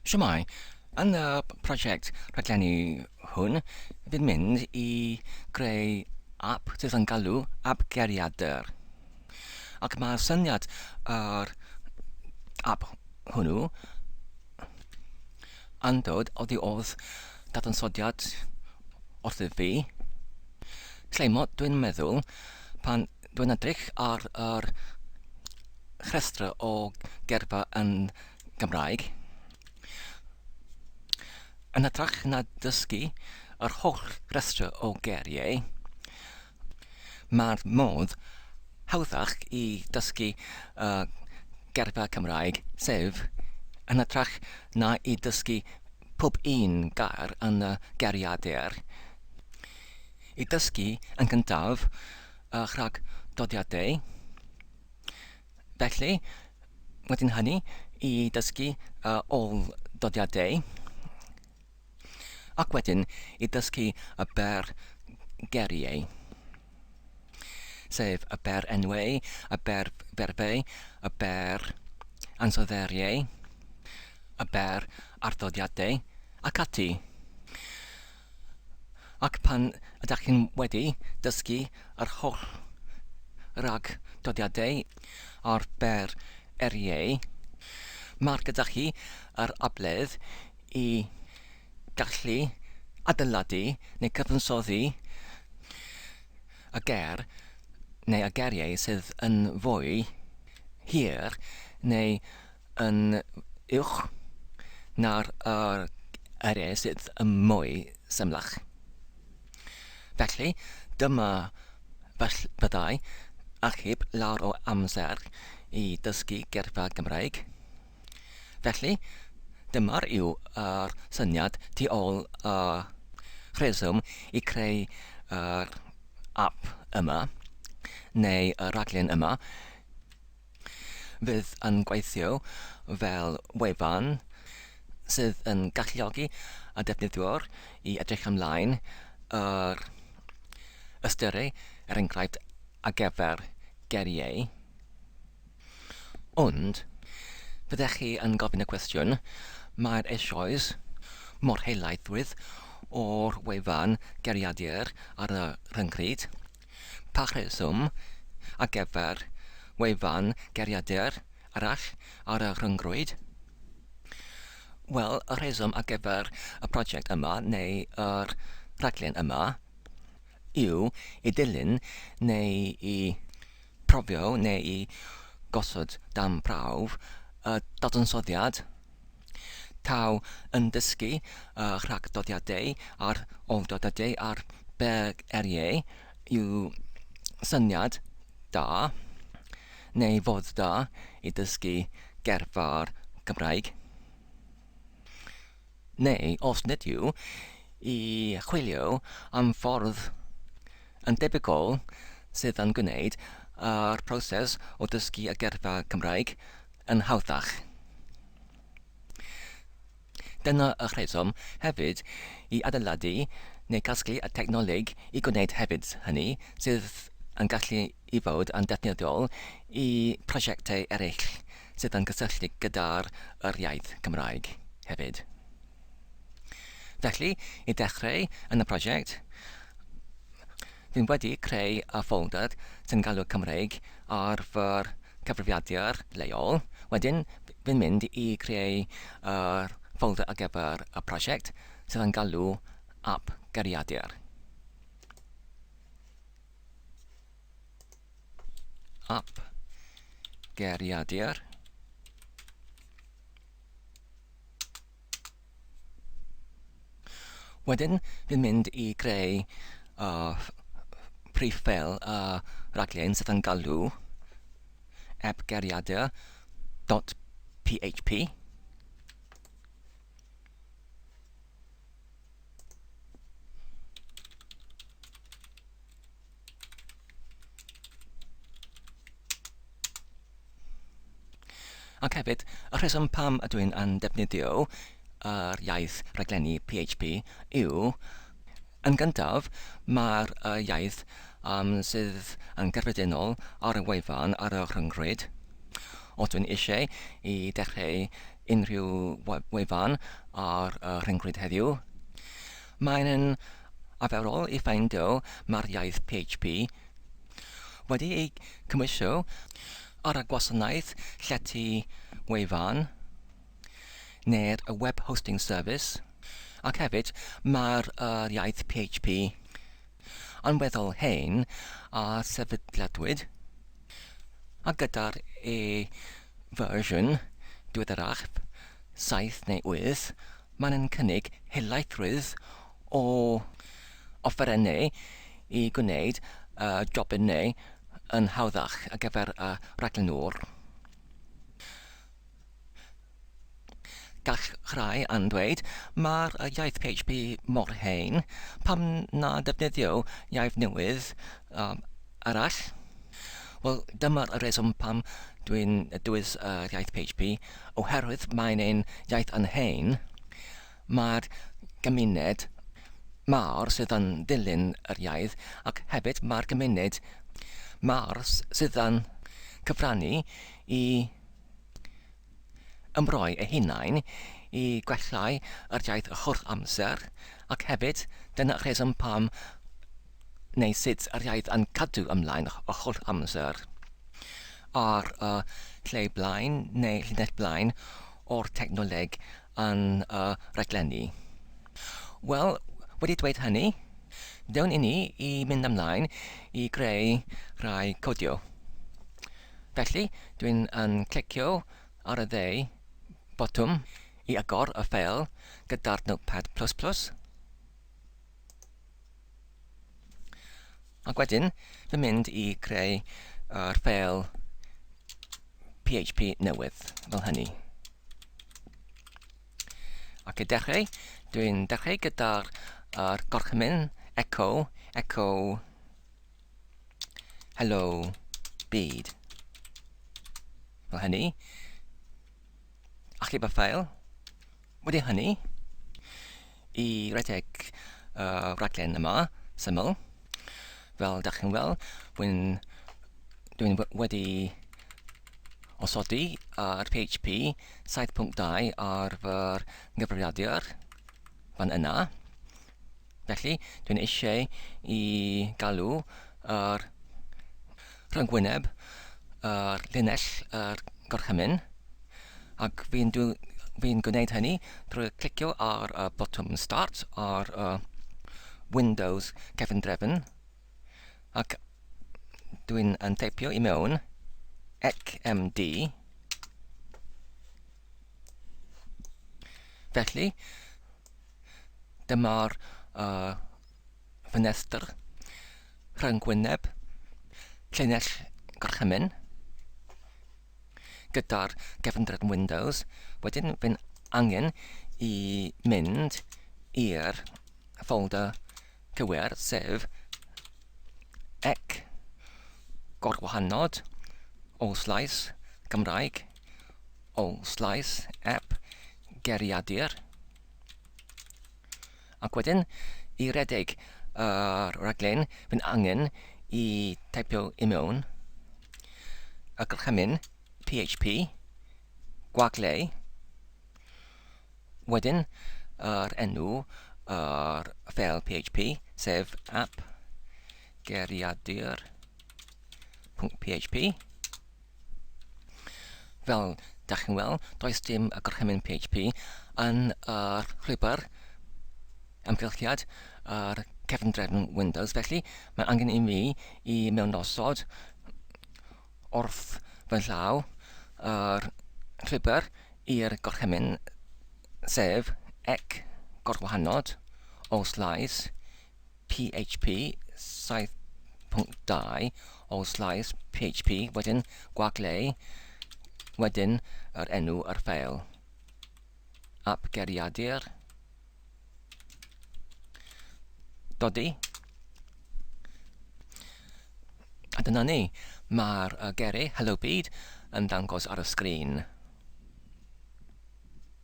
Shwmae, yn y prosiect rhaglenni hwn, fi'n mynd i greu app sydd yn galw App Geiriadur. Ac mae syniad yr app hwnnw yn dod oddi wrth dadansoddiad wrthyf fi. Lleimod, dwi'n meddwl, pan dwi'n edrych ar yr rhestr o gerfa yn Gymraeg. Yn hytrach na dysgu yr holl restr o geiriau, mae'r modd hawddach i dysgu y geirfa Cymraeg, sef yn hytrach na i dysgu pob un gair yn y geiriadur, i dysgu yn gyntaf y rhagdoddiadau. Felly, wedyn hynny, i dysgu y ôl-doddiadau, ac wedyn i dysgu y ber geriau, sef y ber enwau, y ber ferfau, y ber ansodderiau, y ber arddodiadau, ac ati. Ac pan ydych chi'n wedi dysgu yr holl ragdodiadau ar ber eriau, mae'r gyda chi yr abledd i gallu adeiladu neu cyfansoddi y gair neu y geiriau sydd yn fwy hir neu yn uwch na'r yr eiriau sydd yn mwy symlach. Felly, dyma fyddai achub lawr o amser i dysgu geirfa Gymraeg. Felly, dyma'r yw yr syniad tu ôl y rheswm i creu yr app yma, neu y rhaglen yma, Fydd yn gweithio fel wefan sydd yn galluogi y defnyddiwr i edrych ymlaen yr ystyru, er enghraifft, ar gyfer geiriau. Ond, fyddech chi yn gofyn y cwestiwn, mae'r eisoes mor helaethrwydd o'r wefan geiriadur ar y rhyngrwyd, Pa rheswm ar gyfer wefan geiriadur arall ar y rhyngrwyd? Wel, y rheswm ar gyfer y prosiect yma neu yr rhaglen yma yw i ddilyn neu i profio neu i gosod dan prawf y dadansoddiad Taw yn dysgu y rhagdoddiadau a'r ôl-doddiadau a'r bereriau yw syniad da neu fodd da i ddysgu gerfa'r Gymraeg. Neu, os nid yw, i chwilio am ffordd yn debygol sydd yn gwneud yr proses o ddysgu y gerfa Cymraeg yn hawddach. Dyna y rheswm hefyd i adeiladu neu gasglu y technoleg i gwneud hefyd hynny sydd yn gallu i fod yn defnyddiol i prosiectau eraill sydd yn gysylltu gyda'r yr iaith Cymraeg hefyd. Felly, i dechrau yn y prosiect, fi'n wedi creu y ffolder sy'n galw Cymraeg ar fy cyfrifiadur leol. Wedyn, fi'n mynd i creu yr ffolder ar gyfer y prosiect sydd yn galw App Geiriadur. App Geiriadur. Wedyn, fi'n mynd i greu uh, prif ffeil y uh, raglen sydd yn galw appgeiriadur.php. Ac hefyd, y rheswm pam ydw i'n yn defnyddio yr iaith rhaglenni PHP yw, yn gyntaf, mae'r iaith um, sydd yn gyffredinol ar y wefan ar y rhyngrwyd. Os dwi'n eisiau i dechrau unrhyw wefan ar y rhyngrwyd heddiw, mae'n yn arferol i ffeindio mae'r iaith PHP wedi ei cymhwyso ar y gwasanaeth llety wefan neu'r Web Hosting Service, ac hefyd mae'r yr iaith PHP yn weddol hen a sefydliadwyd, a gyda'r e fersiwn diweddarach, 7 neu 8, mae'n yn cynnig helaethrwydd o offerynnau i gwneud y jobynau yn hawddach ar gyfer y rhaglenwr. Gall rhai yn dweud, mae'r iaith PHP mor hen, pam na defnyddio iaith newydd arall? Wel, dyma'r rheswm pam dwi'n dewis yr iaith PHP, oherwydd mae'n ein iaith yn hen. Mae'r gymuned mawr sydd yn dilyn yr iaith ac hefyd mae'r gymuned mawr sydd yn cyfrannu i ymroi eu hunain i gwellâu yr iaith yr holl amser ac hefyd dyna'r rheswm pam neu sut yr iaith yn cadw ymlaen yr holl amser ar y lle blaen neu llinell blaen o'r technoleg yn y rhaglenni. Wel, wedi dweud hynny, dewn i ni i mynd ymlaen i greu rhai codio. Felly, dwi'n yn clicio ar y dde botwm i agor y ffeil gyda'r Notepad++. Ac wedyn, dwi'n mynd i creu yr ffeil PHP newydd, fel hynny. Ac i dechrau, dwi'n dechrau gyda'r er gorchymyn echo, echo hello byd. Fel hynny. Achub y ffeil. Wedi hynny, i redeg y rhaglen yma, syml, fel dach chi'n weld, dwi'n dwi wedi osodi ar PHP 7.2 ar fy nghyfrifiadur fan yna. Felly, dwi'n eisiau i galw yr rhyngwyneb, yr linell, yr gorchymyn, ac fi'n fi gwneud hynny drwy clicio ar y botwm Start ar y Windows cefndrefn, ac dwi'n yn teipio i mewn XMD. Felly, Dyma'r uh, ffenestr rhyngwyneb llinell gorchymyn gyda'r gefndrefn Windows. Wedyn fi'n angen i mynd i'r ffolder cywir, sef ec gorwahanod o slaes Gymraeg o slaes app geiriadur. Ac wedyn, i redeg yr rhaglen, fy'n angen i teipio i mewn y gorchymyn PHP gwagle, wedyn yr enw yr ffeil PHP, sef app geiriadur.php. Fel dach chi'n weld, does dim y gorchymyn PHP yn yr llwybr amgylchiad yr cefndrefn Windows, felly mae angen i mi i mewnosod wrth fy llaw yr llwybr i'r gorchymyn sef ec gorwahanod o slaes PHP 7.2 o slaes PHP, wedyn gwagle, wedyn yr enw yr ffeil. App geiriadur. Dodi. A dyna ni, mae'r geiriau Hello Byd yn dangos ar y sgrin.